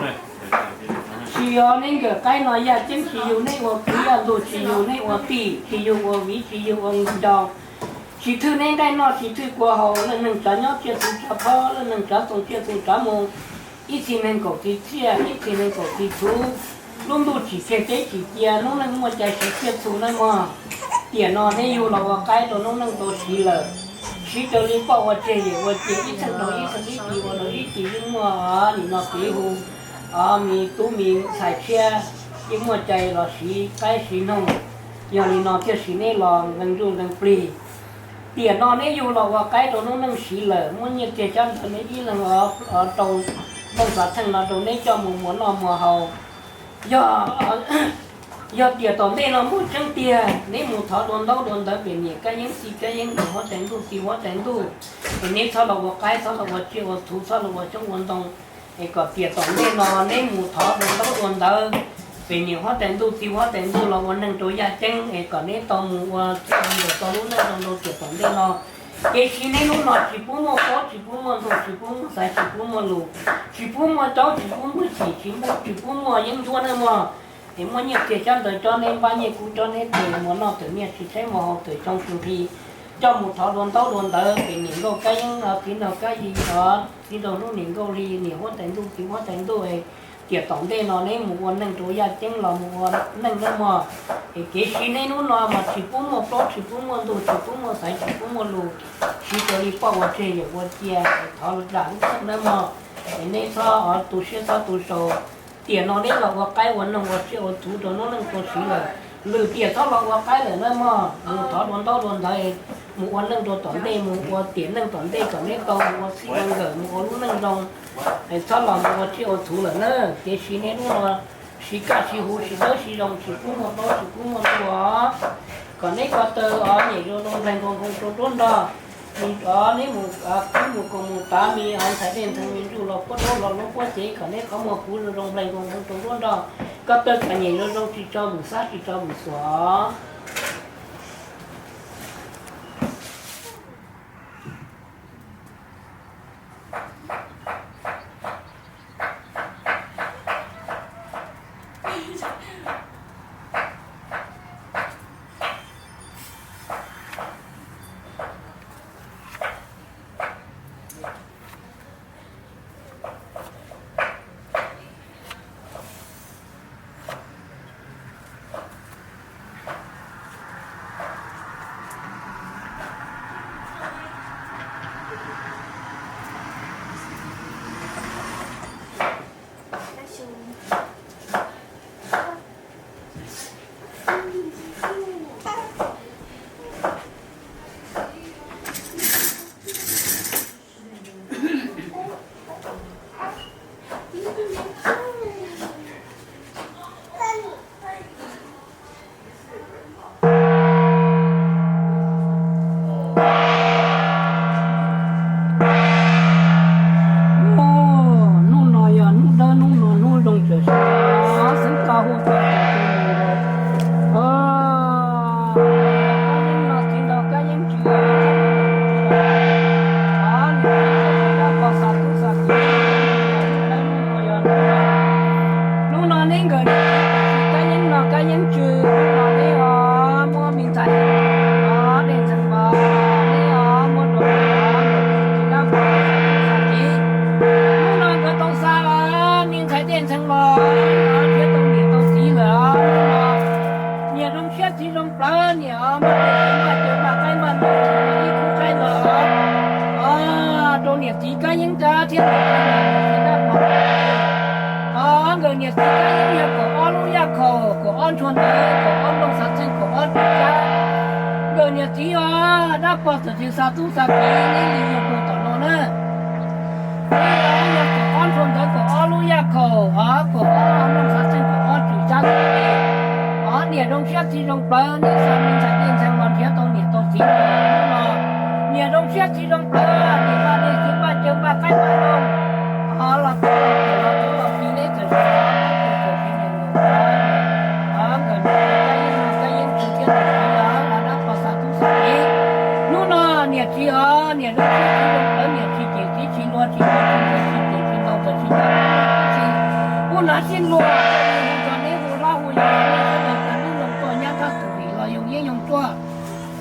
Tsis yog neb nkawm qaib no yaj ceeb, tsis yug neb ua kwv yaj ntug, tsis yug neb ua tij, tsis yug ua viv, tsis yug ua ncaus, tsis thwj neb nqaij noj, tsis thwj kua haus, leej neeg tsav nyob tsiaj txhu tsav phob, leej neeg tsav txoos tsiaj txhu tsav mus, ib txhis neeg kaum txhis txiaj, ib txhis neeg kaum txhis txhuv, lub ntuj tsim tseg teb tsim cia, lub neej muaj cai siv tsiaj txhu nawb mog. Tiam no neb yug los ua qaib rau lub neej tau siv lawm, siv raws li poj ua tseg yawm ua cia, ib txheej rau ib txheej, ib tis ua rau ib tis, yeej muaj nim no kev hu, o, me tub me ntxhais tshiab, yeej muaj cai los siv qaib siv noog. Yog li no thiaj siv neb los nqee ntsuj nqee plig. Tiam no neb yug los ua qaib rau lub neej siv lawm, muab nyiaj txiag xyab ntawv neb ib leeg rau nplooj xav txheej no rau neb coj mus muas noj muas haus. Yog, yog tiam tom ntej no muaj tseeb tiag, neb mus thov dua ntaub dua ntawv pem niam kab yeeb txiv kab yeeb, niam huab tais ntuj txiv huab tais ntuj, es neb txhob los ua qaib, txhob los ua tsiaj ua txhuv, txhob los ua xyoob ua ntoo, es kom tiam tom ntej no neb mus thov dua ntaub dua ntawv pem niam huab tais ntuj txiv huab tais ntuj los ua neeg rau yaj ceeb, es kom neb tau mus ua txij ua nkawm tau lub neej zoo rau tiam tom ntej no. Kev siv neb hnub no tsis pub muaj plaub, tsis pub muaj ntug, tsis pub muaj xaiv, tsis pub muaj lus, tsis pub muaj caub, tsis pub muaj chim, tsis pub, tsis pub muaj yeeb ncuab nawb mog. Es muab nyiaj txiag xyab ntawv cob neb npab, nyiaj kub cob neb tes, muas noj tawm nyiaj tsis tshaib, muas haus tawm xyoo tsis nqhis, coj mus thov dua ntaub dua ntawv pem niam nkauj kab yeeb, txiv nraug kab yeeb, txiv nraug hnub niam nkauj hli, niam huab tais ntuj txiv huab tais ntuj, tiam tom ntej no neb mus ua neej rau yaj ceeb los mus ua neej nawb mog. Es kev siv neb hnub no mas tsis pub muaj plaub, tsis pub muaj ntug, tsis pub muaj xaiv, tsis pub muaj lus, siv raws li poj ua tseg yawm ua cia, es thov dam lub neej nawb mog. Es neb txhob tu siab txhob tu sau, tiam no neb los ua qaib ua noog ua tsiaj ua txhuv rau lub neej tau siv lawm, lwm tiam txhob los ua qaib lawm nawb mog. Mus thov dua ntaub dua ntawv, mus ua neej rau tom ntej, mus ua tiam neej tom ntej kom neb tau mus ua txij ua nkawm, mus ua lub neej zoo, es txhob los mus ua tsiaj ua txhuv lawm na. Kev siv neb hnub no siv kaj siv huv, siv dawb siv zoo, tsis pub muaj plaub, tsis pub muaj ntug, kom neb ko taw os nyem zoo zoo nplaig nkoos nkoos rau nruab nrog, neb mus, neb mus koom mus tav me ntxhais dej ntxhais me ntsuj los puab daub los lub puab cev, kom neb qhov muag puv zoo zoo nplaig nkoos nkoos rau nruab nrog, ko taw kom nyem zoo zoo tsis tso mus xab tsis tso mus xuas. Hnub no yog hnub dawb, hnub no hnub zoo tam sim no xeeb tau hu tau tus tus mus, kab yeeb no txiv nraug kab yeeb tsw, niam txiv dab pov xa tub xa kiv, hnub no yog hnub no, hnub no neb nkawm niam txiv kab yeeb no kab yeeb tsw, hnub no neb ho muab me ntxhais dej ntxhais mov, neb ho muab rau niam txiv dab pov xa tub xa kiv, hnub no nkawd tau xa me ntxhais dej ntxhais mov nrhiav tau niam tau txiv lawm, hnub no niam zoo siab txiv zoo plawv, niam muaj tes npaj caw npaj qaib npaj noog ib khub qaib los, o, rau niam txiv kab yeeb rab thiab niam txiv dab pov. O, nkawm niam txiv kab yeeb yog kaum ob lub yaj khaum, kaum ob ntshua ntawv, kaum ob nplooj xav txheej, kaum ob ris kab. Nkawm niam txiv os, dab pov txawm tsis xa tub xa kiv neb li yog puag tom no na. Neb yog kaum ob ntshua ntawv, kaum ob lub yaj khaum, o, kaum ob nplooj xav txheej, kaum ob ris kab. O, niam zoo siab txiv zoo plawv, neb xa me ntxhais dej ntxhais mov nrhiav tau niam tau txiv lawm, hnub no niam zoo siab txiv zoo plawv, niam npaj dej txiv npaj caw npaj qaib npaj noog, o, los tau los txawm los tau los txiv neb txawm tsis, txawm tsis niam nkawm, o, nkawm niam txiv kab yeeb no kab yeeb tsw thiab niam txiv os, dab pov xa tub xa kiv. Hnub no niam txiv os, niam zoo siab txiv zoo plawv, niam tsis cem txiv tsis luag tsis luag tsis luag tsis cem tsis ntaus txawm tsis ntaus tsis Nag sib luag, neb hu hlob hu yau, nej sawv daws cov neeg zoo tuaj nyab thaj tus vim los yooj yim yooj tsuag.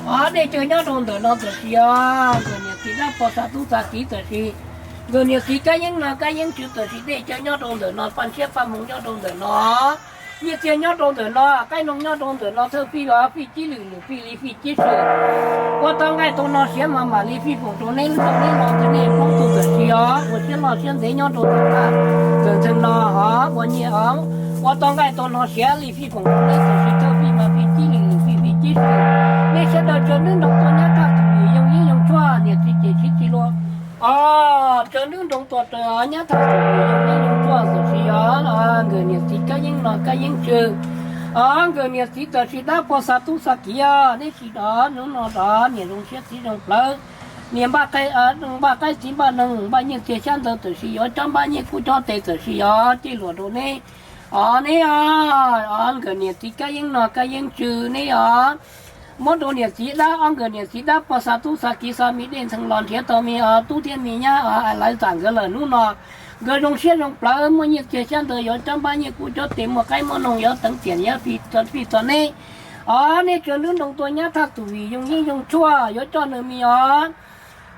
Os, nej tseem nyob rau ntawm no tam sim os, nkawm niam txiv dab pog xa tub xa kiv tam sim, nkawm niam txiv kab yeeb no kab yeeb tswv tam sim, nej tseem nyob rau ntawm no, paj ntshiab paj hmoo nyob rau ntawm no, nyiaj txiag nyob rau ntawm no, qaib noog nyob rau ntawm no, thawj fij los fij cib lwm, lwm fij li fij cib swm. Ua tau nqaij tau no siav mas mam li fij foom rau neb, rau neb no, rau nej poob tug tam sim os, ua siab loj siab ntev nyob rau ntawm thaj ntawm ntxeeg no os, ua nyiaj os. Ua tau nqaij tau no siav li fij foom rau neb tam sim, thawj fij mas fij cib lwm, lwm fij fij cib swm. Nej sawv daws tseem nrog nroo tuaj nyab thaj tus vim yooj yim yooj tsuag, niam txiv ces siv tsis luag. Os, tseem nrog nroo tuaj nyab thaj tus vim yooj yim yooj tsuag tam sim os, nkawm niam txiv kab yeeb no kab yeeb tswv. Os, nkawm niam txiv tam sim dab pog xa tub xa kiv os, neb tsis dov hnub no dov niam zoo siab txiv zoo plawv. Niam npaj qaib txiv npaj noog, npaj nyiaj txiag xyab ntawv tam sim, yuav cob npab nyiaj kub cob tes tam sim os, cej luam rau neb. Os, neb os, os, nkawm niam txiv kab yeeb no kab yeeb tswv neb os. Muab rau niam txiv dab, ob nkawm niam txiv dab pog xa tub xa kiv xa me dej ntxhee los nrhiav tau me os tub thiab me nyab os, lawv txam nkawd lawm hnub no. Nkawd zoo siab zoo plawv, muaj nyiaj txiag xyab ntawv yuav cob npab nyiaj kub cob tes, muaj qaib muaj noog yuav teev tiam yuav fij txog neb. Os, neb tseem nrog nroo tuaj nyab thaj tus vim yooj yim yooj tsuag, yuav coj nws me os.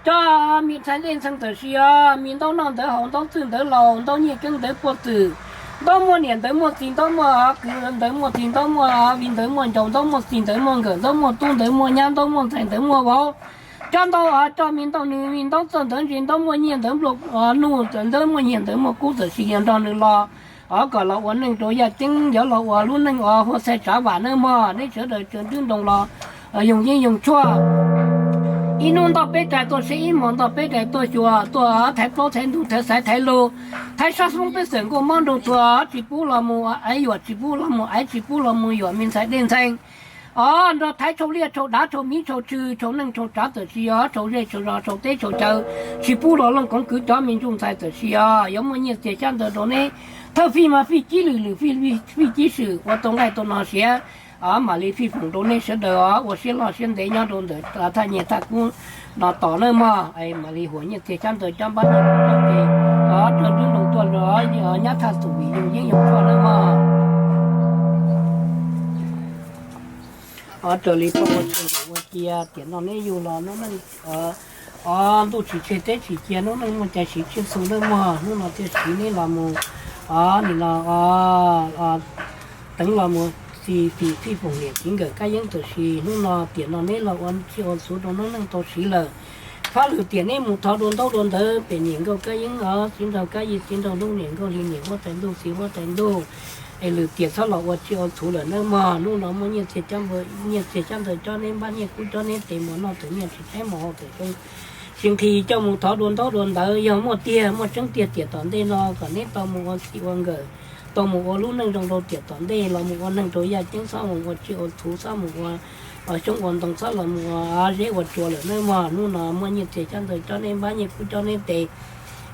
Coj me ntxhais dej ntxhee tam sim os, me ntaub noj ntawv haus, ntaub txwj ntawv laus, ntaub nyiaj keeb ntawv puag twm, ntaub muaj niam ntawv muaj txiv, ntaub muaj kwv ntawv muaj txiv, ntaub muaj viv ntawv muaj ncaus, ntaub muaj txiv ntawv muaj nkawm, ntaub muaj tub ntawv muaj nyab, ntaub muaj ntxhais ntawv muaj vauv. Coj ntau os, coj me ntau nws me ntaub txawj ntawv ntse, ntaub muaj nyiaj ntawv nplua nuj, ntaub muaj nyiaj ntawv muaj kub tam sim yog nrog nws los. Os, kom los ua neej rau yaj ceeb, yuav los ua lub neej os huaj txhaj tsav vam nawb mog, neb sawv daws tseem nrog nroo los yooj yim yooj tsuag. Ib hnub ntoj peb rais tuaj seb, ib hmos ntoj peb rais tuaj xyuas, tuaj thaiv plaub thaiv ntug, thaiv xaiv thaiv lug, thaiv sab xoob peb xeem nkuaj mob nraug tuag, tsis pub los mus aiv yuam, tsis pub los mus aiv, tsis pub los mus yuam me ntxhais dej ntxhee. Os, nrog thaiv tshau liaj tshau dav, tshau miv tshau tsw, tshau neej tshau tsav tam sim os, tshau zej tshau zos, tshau teb tshau chaw, tsis pub los looj koov kwv cov me ntsuj ntxhais tam sim os. Yuav muaj nyiaj txiag xyab ntawv rau neb, thawj fij mas fij cib lwm, lwm fij fij cib swm, ua tau nqaij tau no siav, mam li fij foom rau nej sawv daws os, ua siab loj siab ntev nyob rau ntawm thaj nyiaj thaj kub no tos nawb mog, mam li huam nyiaj txiag xyab ntawv cob npab nyiaj kub cob tes, os, tseem nrog nroo tuaj nyab thaj tus vim yooj yim yooj tsuag nawb mog. Os, raws li poj ua tshwm ua cia tiam no neb yug los hnub neej, os, ntuj tsis tseg teb tsis cia, hnub neej muaj cai siv tsiaj txhu nawb mog, hnub no thiaj siv neb los mus, os, nim no, os, teev los mus xis fim fij foom niam txiv nkawm kab yeeb tam sim, hnub no tiam no neb los ua tsiaj ua txhuv rau hnub neej tau siv lawm. Fab lwm tiam neb mus thov dua ntaub dua ntawv pem niam nkauj kab yeeb os, txiv nraug kab yij txiv nraug hlub, niam nkauj hli niam huab tais ntuj txiv huab tais ntuj, es lwm tiam txhob los ua tsiaj ua txhuv lawm nawb mog. Hnub no muaj nyiaj txiag xyab ntawv cob neb npab, nyiaj kub cob neb tes, mus noj tawm nyiaj tsis tshaib mus haus tawm xyoo, tsis nqhis coj mus thov dua ntaub dua ntawv. Yog muaj tiag muaj tseeb tiag tiam tom ntej no kom neb tau mus ua txij ua nkawm, tau mus ua lub neej zoo rau tiam tom ntej, los mus ua neeg rau yaj ceeb, txhob mus ua tsiaj ua txhuv, txhob mus ua xyoob ua ntoo, txhob los mus ua zeb ua tsua lawm nawb mog. Hnub no muaj nyiaj txiag xyab ntawv cob neb npab, nyiaj kub cob neb tes.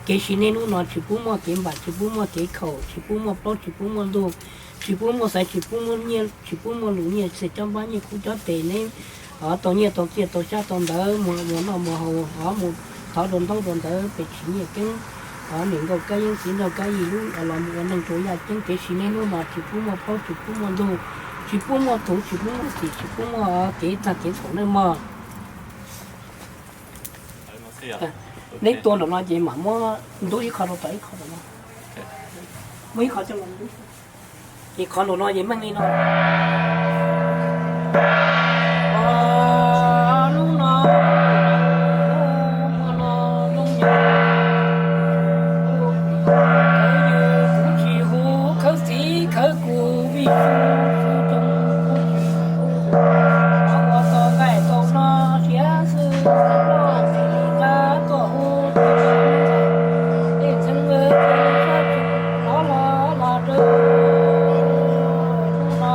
Kev siv neb hnub no tsis pub muaj kev npam, tsis pub muaj kev khaum, tsis pub muaj plaub, tsis pub muaj ntug, tsis pub muaj xaiv, tsis pub muaj nyiaj, tsis pub muaj lus nyiaj txiag cob npab, nyiaj kub cob tes neb. Os, tau nyiaj tau txiaj tau xyab tau ntawv mus, mus noj mus haus, os, mus thov dua ntaub dua ntawv pem tsis nyiaj keeb, os, niam nkauj kab yeeb txiv nraug kab yij hlub, los mus ua neeg rau yaj ceeb. Kev siv neb hnub no tsis pub muaj plaub, tsis pub muaj ntug, tsis pub muaj thuv, tsis pub muaj xim, tsis pub muaj kev tag kev khaum nawb mog. Neb tua nraum no ces mam muab ntub ib qho rau tom ib qho rau no. Muab ib qho coj los ntub. Ces qhov nraum no ces meej li no. Hnub no, hnub no zoo yog khawv yws kuv tsis hu, khawv txiv khawv kuv vij xu xu zoo kuv tsis hu. Ua tau nqaij tau no siav xwb, loj txiv nqa tuaj hu, tej txheeb vwv tej sab tsum los los los rau hnub no.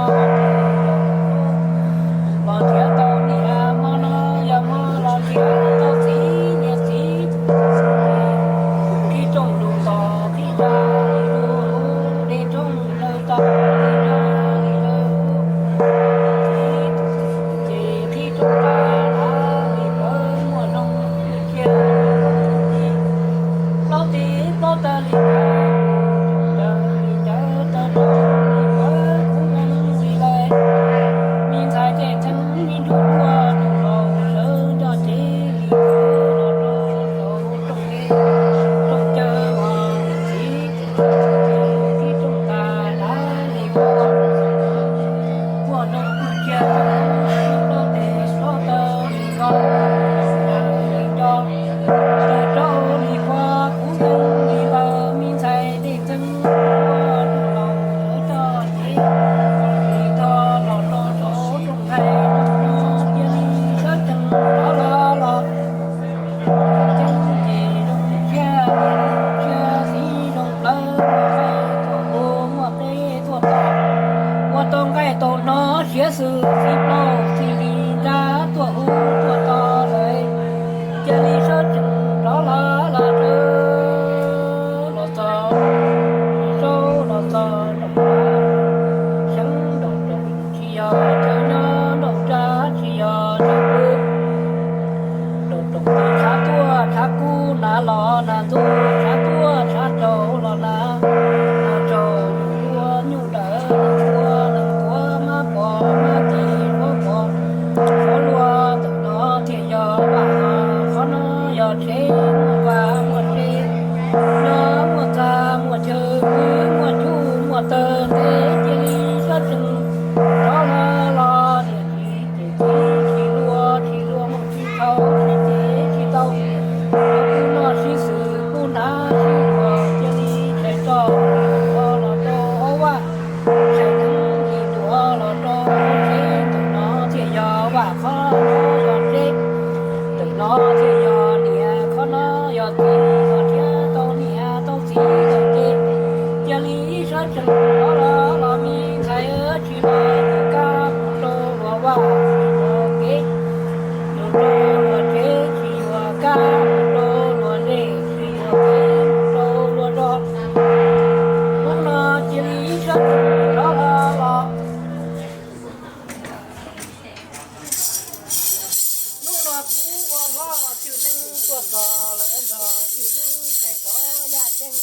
tuaj txog lawm nrog Cwj Neeb tais rov yaj ceeb,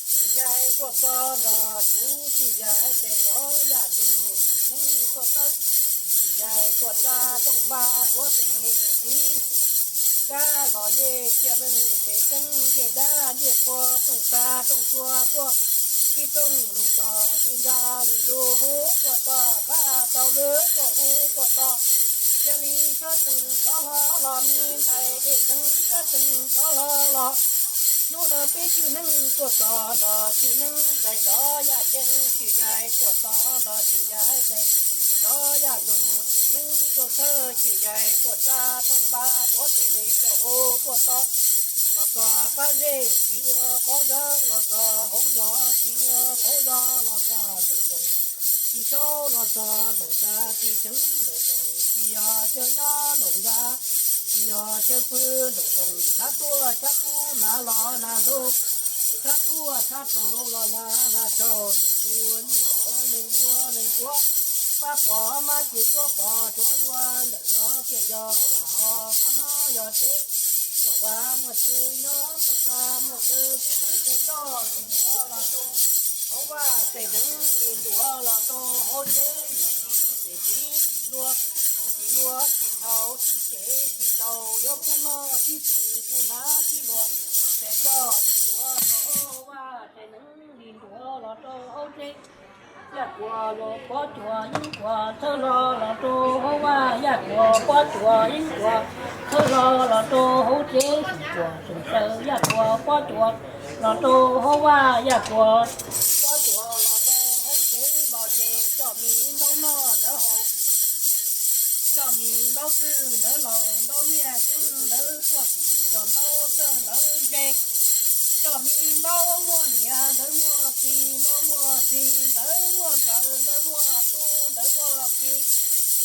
Cwj Yaj tuaj txog nrog kuv Cwj Yaj tais rov yaj ntug, Cwj Neeb tuaj txawb, Cwj Yaj tuaj tsa tooj npab tuav tes yawm txiv, kab los yej cia meej tes ceeb ncej dab ncej qhua tooj tag tooj tsua tuaj, tib tooj lug tog tib nra li lug hu tuaj tog, qab tau lwm tuaj hu tuaj tog, cia li tshawb tsees rov hlo los me ntxhais dej ntxeev, tshawb tsees rov hlo los. Hnub no peb Cwj Neeb tuaj txog nrog Cwj Neeb tais rov yaj ceeb, Cwj Yaj tuaj txog nrog Cwj Yaj tais rov yaj ntug, Cwj Neeb tuaj txhawb, Cwj Yaj tuaj tsa tooj npab tuav tes tuaj hu tuaj tog, los txog qab zej tsis ua qauv zos, los txog hauv zos tsis ua qauv zos, los txog nraum zoov tsis saub, los txog nraum ntxa tsis tseev, nraum zoov tsis yog chaw nyob, nraum ntxa tsis yog chaw pw, nraum zoov tshav tuaj tshav kub, nag los nag ntug, tshav tuaj tshav rau los nag nag rau, ntuj ntuj ntuj ntuj ntuj, pab pom mab ces tsuab pom tsuab lua, ntawm no tias yog vam ho qhov no yog tsev, muaj vaj muaj tsev nyob, muaj tsav muaj tsaw pw, tes toj li ntuav los rau hauv vaj, tes neeb li ntuav los rau hauv tsev, yog tsis ces tsis tsis luag, tsis luag tsis nthaus, tsis ces tsis ntaus, yuav pub noj tib txwm pub hnav tib luag, tes toj li ntuav rau hauv vaj, tes neeb li ntuav los rau hauv tsev. Yaj Kuam los Pov Cuam, Yeeb Kuam txhawb hlo los rau hauv vaj, Yaj Kuam Pov Cuam, Yeeb Kuam txhawb hlo los rau hauv tsev, Xeem Kuam Xeem Saw, Yaj Kuam Pov Cuam los rau hauv vaj, Yaj Kuam Pov Cuam los rau hauv tsev los ces coj me ntaub noj ntawd haus, coj me ntaub txwj ntawd laus, ntaub nyiaj tseeb ntawd puag tim, coj ntaub txawj ntawd ntse, coj me ntaub muaj niam ntawd muaj txiv, ntaub muaj txiv ntawd muaj nkawm, ntaub muaj tub ntawd muaj ki,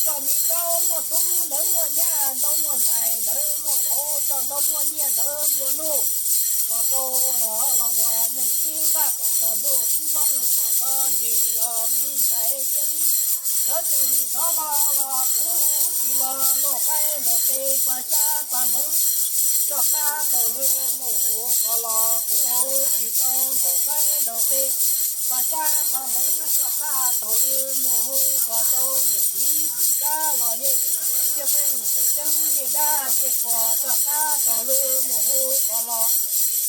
coj me ntaub muaj tub ntawd muaj nyab, ntaub muaj ntxhais ntawd muaj vauv, coj ntaub muaj nyiaj ntawd nplua nuj, los rau los los ua neej tib nqaj kom nto ntuj, tib nplooj kom nto ntsis, yog me ntxhais cia li sawv tsees rov hlo los, kuv hu tsis los nkaum qaib ntaus pes, pas xyab pas hmoov rov qab tau lwm mus hu kom los, kuv hu tsis tau nkaum qaib ntaus pes, pas xyab pas hmoov rov qab tau lwm mus hu kom tau, mus tib txwm kab los yej, cia meej tes ceeb ncej dab ncej qhua rov qab tau lwm mus hu kom los.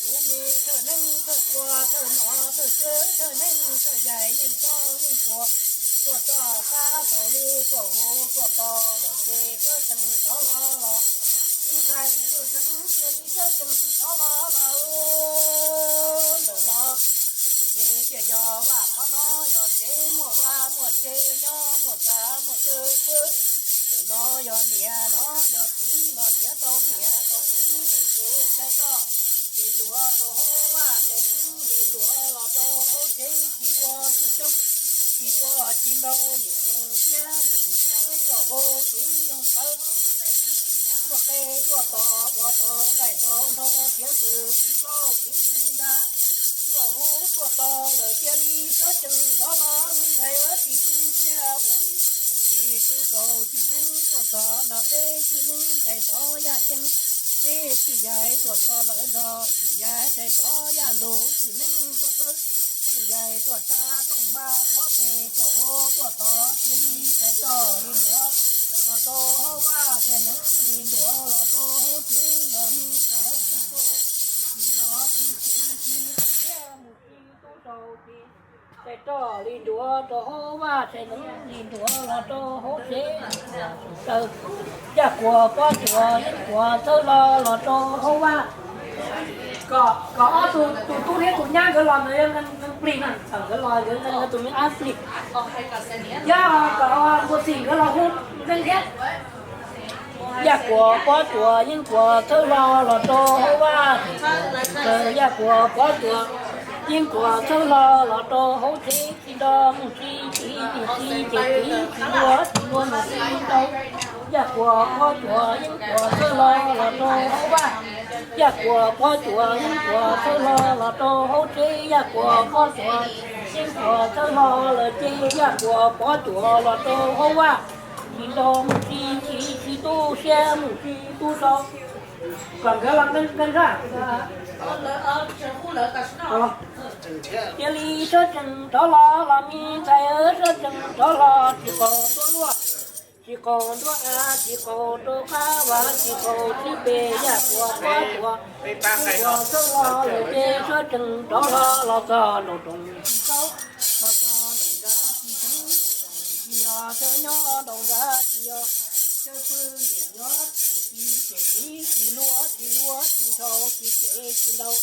Kuv me thawj neeb thawj qhua thawj nom thawj tswv thawj neeb thawj yaig yeej txob yeej kuas, tuaj rov qab tau lwm tuaj hu tuaj tog lawm ces tshawb tsees rov hlo los, me ntxhais Cwj Neeb cia li tshawb tsees rov hlo los. Ntawm no ces tias yog vaj qhov no yog tsev, muaj vaj muaj tsev nyob, muaj tsav muaj tsaw pw. Ntawm no yog niam, no yog txiv, los nrhiav tau niam tau txiv lawm ces txhais toj li ntuav rau hauv vaj, txhais neeb li ntuav los rau hauv tsev, tsis ua tsis coob, tsis ua tsis ntau, niam zoo siab niam niam qaib tuaj hu txiv zoo plawv. Muaj qe tuaj tos ua tau nqaij tau nrog, tiav xwm txiv plaub txiv ntxa, tuaj hu tuaj tos lawm cia li tshawb tsees rov hlo, me ntxhais tsis tu siab ua, tsis tu saum, Cwj Neeb tuaj txog nrog peb, Cwj Neeb tais rov yaj ceeb, peb Cwj Yaig tuaj txog lawm nrog Cwj Yaig tais rov yaj ntug, Cwj Neeb tuaj txawb, Cwj Yaig tuaj tsa tooj npab tuav tes tuaj hu tuaj tog, cia li txhais toj li ntuav los rau hauv vaj, txhais neeb li ntuav los rau hauv tsev, yog me ntxhais tsis tu, tsis nrog tsis txwv tsis thiab mus tsis tu saum ces txhais toj li ntuav rau hauv vaj, txhais neeb li ntuav los rau hauv tsev. Yaj Kuam Pob Cuam, Yeeb Kuam txhawb hlo los rau hauv vaj. Kom, kom ob tug, tus tub thiab tus nyab nkawd los ntawd yog plig na, thaum nkawd los nkawd tus me ab plig. Yog kom Npua Xis nkawd los hu nkees thiab. Yaj Kuam Pob Cuam, Yeeb Kuam txhawb hlo los rau hauv vaj. Yaj Kuam Pob Cuam, Yeeb Kuam txhawb hlo los rau hauv tsev, tsis nrog mus tsis txiv, mus tsis ces txiv tsis luag, tsis luag mus tsis tau. Yaj Kuam Pob Cuam, Yeeb Kuam txhawb hlo los rau hauv vaj. Yaj Kuam Pob Cuam, Yeeb Kuam txhawb hlo los rau hauv tsev. Yaj Kuam Pob Cuam, Yeeb Kuam txhawb hlo lawm ces Yaj Kuam Pob Cuam los rau hauv vaj. Tsis nrog mus tsis txiv, tsis tu siab mus tsis tu saum. Kom nkawd los nqee nqee zaj. Cia li sawv tsees rov los, los me ntxhais sawv tsees rov los, tsis qaug nruab luaj, tsis qaug nruab av, tsis qaug rau qab vas, tsis qaug tib pes yaj tuas quab tuas. Ua xawb los lawm ces sawv tsees rov los, los txog nraum rooj tsis tau, los txog nraum nrad tsis tau, nraum rooj tsis yog chaw nyob, nraum nrad tsis yog chaw pw, niam nyob tsis txiv, tsis txiv, tsis luag, tsis luag, tsis nrhau, tsis cem, tsis nrau.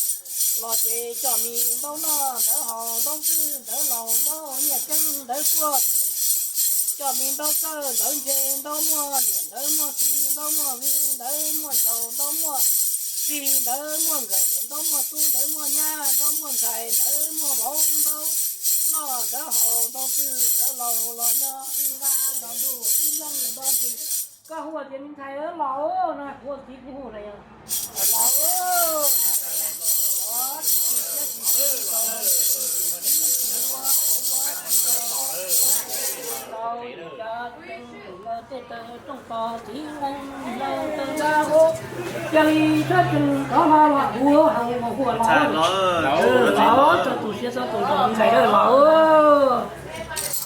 Los ces coj me ntaub noj ntawv haus, ntaub twj ntawv laus, ntaub nyiaj ceeb ntawv kuaj, coj me ntaub kawj ntawv ntse, ntaub muaj niam ntawv muaj txiv, ntaub muaj viv ntawv muaj ncaus, ntaub muaj txij ntawv muaj nkawm, ntaub muaj tub ntawv muaj nyab, ntaub muaj ntxhais ntawv muaj vauv, ntaub noj ntawv haus, ntaub twj ntawv laus, los nyob ib nqab nto ntuj ib nplooj nto ntsis. Koj hu tias me ntxhais los no, kuv ua txiv kuv hu na yog los. Tej taw rooj tos txiv nqeeb, taw nqab hub, cia li sab tsees rov los, los hu, hu los, los txog tus siav txog tus nraug me ntxhais los.